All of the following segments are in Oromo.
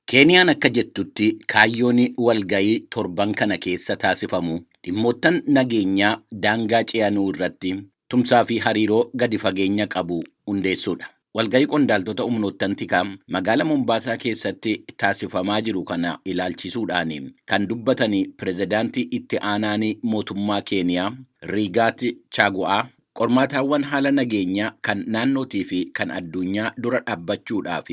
Keeniyaan akka jettutti, kaayyoon walgayii torban kana keessa taasifamu dhimmoottan nageenyaa daangaa ce'anuu irratti tumsaa fi hariiroo gadi fageenya qabu hundeessuudha. Walgayii qondaaltota humnoottan tikaa magaala Mombaasaa keessatti taasifamaa jiru kana ilaalchisuudhaan kan dubbatan pirezidaantii itti aanaan mootummaa Keeniyaa Rigaat Chaagu'aa, qormaataawwan haala nageenyaa kan naannootii fi kan addunyaa dura dhaabbachuudhaaf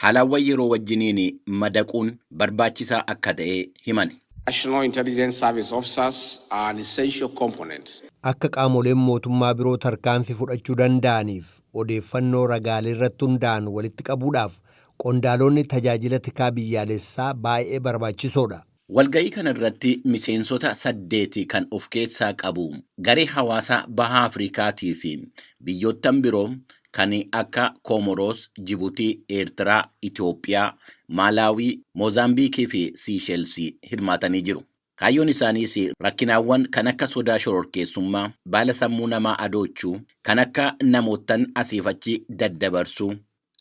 haalawwan yeroo wajjiniin madaquun barbaachisaa akka ta'e himan. National Intelligence Service officers are an essential component Akka qaamoleen mootummaa biroo tarkaanfii fudhachuu danda'aniif odeeffannoo ragaalee irratti hundaa'an walitti qabuudhaaf qondaalonni tajaajila tikaa biyyaalessaa baay'ee barbaachisoodha. Walga'ii kana irratti miseensota saddeeti kan of keessaa qabu garee hawaasaa Baha Afrikaatii fi biyyoottan biroo kan akka Koomoroos, Jibuutii, Eertiraa, Itoophiyaa, Maalaawii, Moozaambiikii fi Siisheelsii hirmaatanii jiru. Kaayyoon isaaniis rakkinaawwan kan akka sodaa shororkeessummaa, baala sammuu namaa adoochuu, kan akka namoottan asiif achi daddabarsuu,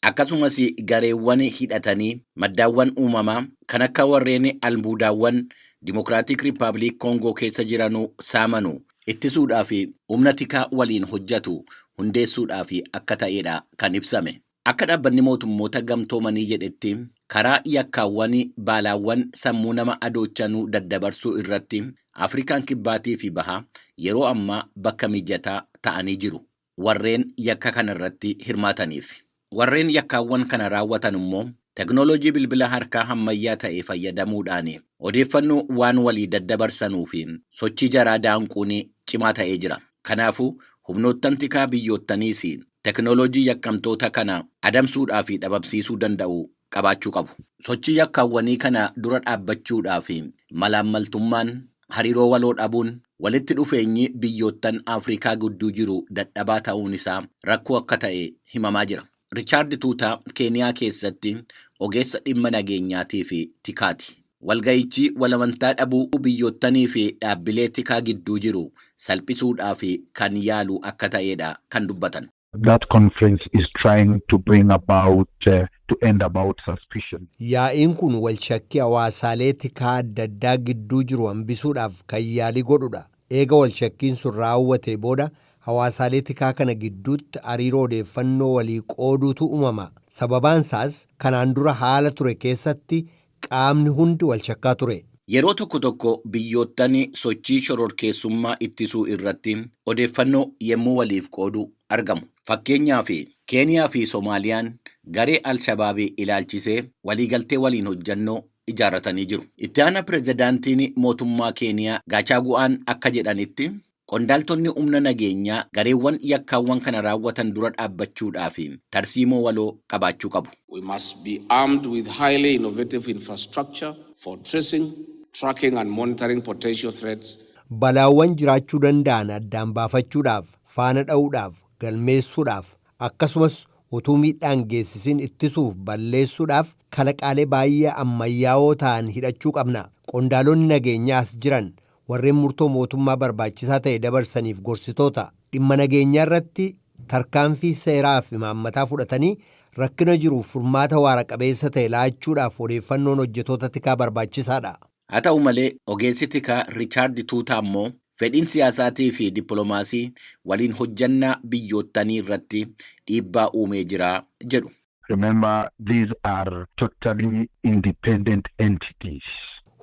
akkasumas gareewwan hidhatanii maddaawwan uumamaa kan akka warreen albuudaawwan Dimokiraatik Rippaabilik Koongoo keessa jiranuu saamanu ittisuudhaa fi humna tikaa waliin hojjetu hundeessuudhaaf akka ta'edha kan ibsame. Akka Dhaabbanni Mootummoota Gamtoomanii jedhetti, karaa yakkaawwan baalaawwan sammuu nama adoochanuu daddabarsuu irratti Afrikaan Kibbaatii fi Bahaa yeroo ammaa bakka mijataa ta'anii jiru, warreen yakka kana irratti hirmaataniif. Warreen yakkaawwan kana raawwatan immoo teknooloojii bilbila harkaa ammayyaa ta'e fayyadamuudhaan odeeffannoo waan walii daddabarsanuu fi sochii jaraa daanquun cimaa ta'ee jira. Kanaafuu humnoottan tikaa biyyoottaniis teknooloojii yakkamtoota kana adamsuudhaa fi dhabamsiisuu danda'u qabaachuu qabu. Sochii yakkaawwanii kana dura dhaabbachuudhaa fi malaammaltummaan, hariiroo waloo dhabuun, walitti dhufeenyi biyyoottan Afrikaa gidduu jiru dadhabaa ta'uun isaa rakkoo akka ta'e himamaa jira. Richaard Tuutaa Keeniyaa keessatti ogeessa dhimma nageenyaatii fi tikaati. Walga'ichi walamantaa dhabuu biyyoottanii fi dhaabbilee tikaa gidduu jiru salphisuudhaaf kan yaalu akka ta'edha kan dubbatan. That conference is trying to bring about, to end about suspicion. Yaa'iin kun walshakkii hawaasaalee tikaa adda addaa gidduu jiru hambisuudhaaf kan yaalii godhudha. Eega walshakkiin sun raawwatee booda hawaasaalee tikaa kana gidduutti hariiroo odeeffannoo walii qooduutu uumama. Sababaan isaas kanaan dura haala ture keessatti qaamni hundi walshakkaa ture. Yeroo tokko tokko biyyoottan sochii shororkeessummaa ittisuu irratti odeeffannoo yommuu waliif qoodu argamu. Fakkeenyaaf, Keeniyaa fi Soomaaliyaan garee Alshabaabii ilaalchisee waliigaltee waliin hojjannoo ijaarratanii jiru. Itti aanaa pirezidaantiin mootummaa Keeniyaa Gaachaagu'aan akka jedhanitti, qondaaltonni humna nageenyaa gareewwan yakkaawwan kana raawwatan dura dhaabbachuudhaaf tarsiimoo waloo qabaachuu qabu. We must be armed with highly innovative infrastructure for tracing, tracking and monitoring potential threats. Balaawwan jiraachuu danda'an addaan baafachuudhaaf, faana dha'uudhaaf, galmeessuudhaaf, akkasumas utuu miidhaan geessisin ittisuuf balleessuudhaaf kalaqaalee baay'ee ammayyaa'oo ta'an hidhachuu qabna. Qondaalonni nageenyaa as jiran warreen murtoo mootummaa barbaachisaa ta'e dabarsaniif gorsitoota. Dhimma nageenyaa irratti tarkaanfii seeraa fi imaammataa fudhatanii rakkina jiruuf furmaata waara qabeessa ta'e laachuudhaaf odeeffannoon hojjetoota tikaa barbaachisaadha. Haa ta'u malee, ogeessi tikaa Riichaard Tuutaa immoo fedhiin siyaasaatii fi dippiloomaasii waliin hojjannaa biyyoottanii irratti dhiibbaa uumee jira jedhu. Remember, these are totally independent entities.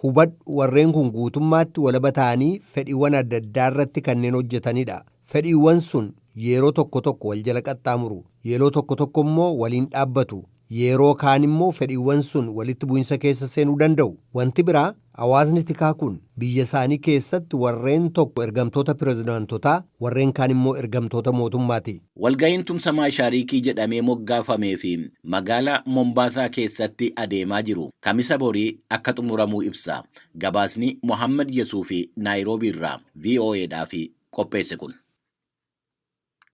Hubadhu, warreen kun guutummaatti walaba ta'anii fedhiiwwan adda addaa irratti kanneen hojjetanidha. Fedhiiwwan sun yeroo tokko tokko wal jala qaxxaamuru, yeroo tokko tokko immoo waliin dhaabbatu, yeroo kaan immoo fedhiiwwan sun walitti bu'insa keessa seenuu danda'u. Wanti biraa, hawaasni tikaa kun biyya isaanii keessatti warreen tokko ergamtoota pirezidaantotaa, warreen kaan immoo ergamtoota mootummaati. Walga'iin tumsa Maashaariikii jedhamee moggaafamee fi magaalaa Mombaasaa keessatti adeemaa jiru Kamisa borii akka xumuramuu ibsa. Gabaasni Mohammad Yesuufi Naayiroobii irraa VOAdhaaf qopheesse kun.